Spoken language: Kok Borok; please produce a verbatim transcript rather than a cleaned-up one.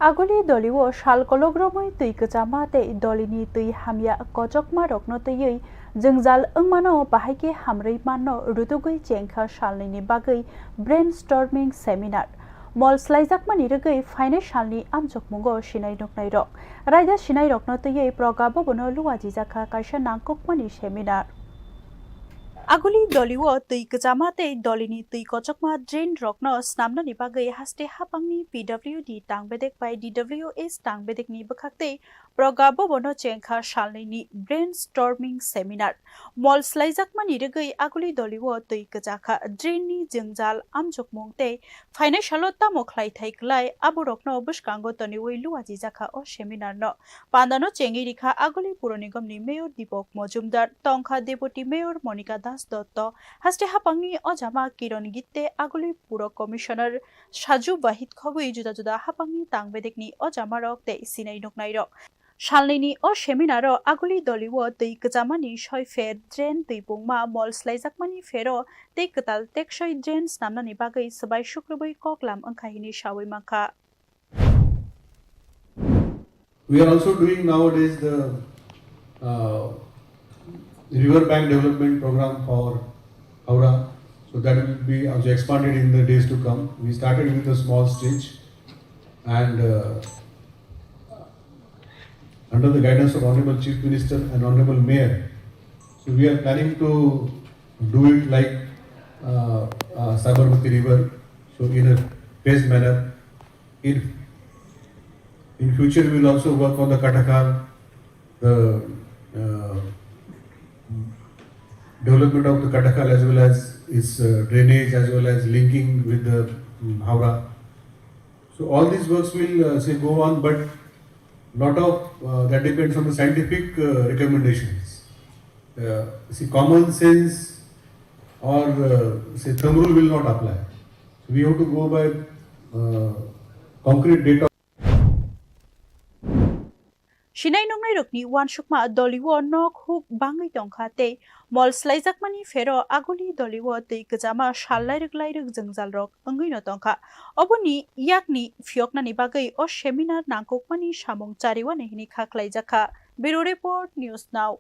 Aguli dolio sal kolok romwi twi kwchama tei dolini twi hamya kochokma rokno twiwi jwngjal wngmano bahai khe hamrwi manno rutugwi chengkha salnwini bagwi brainstorming seminar. Mol slaijakmani rwgwi phainai salni amjokmungo sinai nuknairok, raida sinairokno twiwi Proga Bhabono luajijakha kaisa nangkukmani seminar. Aguli dolio twi kwchama tei dolini twi kochokma drain rokno snamnani bagwi haste hapangni P W D tangbedek bai D W S tangbedekni bwkhak tei Proga Bhabono chengkha salnwini brainstorming seminar. Mol slaijakmani rwgwi aguli dolio twi kwchakha drainni jwngjal amjokmung tei phainai salo tamo khlai thai klai aborokno bwskango toniwi luajijakha o seminarno. Pandano chengwi rikha Aguli Puro Nigamni Mayor Deepak Mojumdar, tongkha Deputy Mayor Monika Das Dotto, haste hapangni ojama Kiron Gitte, Aguli Puro Commissioner Saju Wahid khobwi juda juda hapangni tangbedekni ojamarok tei sinai nuknairok. Salnwini o seminaro Aguli dolio twi kwchamani soi pher, drain twi pungma, mol slaijakmani phero tei kwtal teksoi drain snamnani bagwi swbai sukrubwi koklam wngkha hini sawi mankha. We are also doing nowadays the uh, river bank development program for Howrah. So that will be also expanded in the days to come. We started with a small stage, and uh, under the guidance of Honorable Chief Minister and Honorable Mayor, so we are planning to do it like uh, uh, Sabarmati River, so in a phased manner. In, in future, we will also work on the Katakhal, the uh, development of the Katakhal as well as its uh, drainage, as well as linking with the um, Howrah. So all these works will uh, say go on, but lot of uh, that depends on the scientific uh, recommendations. Uh, see, common sense or uh, say thumb rule will not apply. So we have to go by uh, concrete data. Sinai nungnairokni uansukma dolio nok huk bangwi tongkha tei mol slaijakmani phero Aguli dolio twi kwchama sal lairwk lairwk jwngjalrok wngwino tongkha. Oboni yakni phiyoknani bagwi o seminar nangkukmani samung chariwani hini kha khlaijakha. Bureau Report, News Now.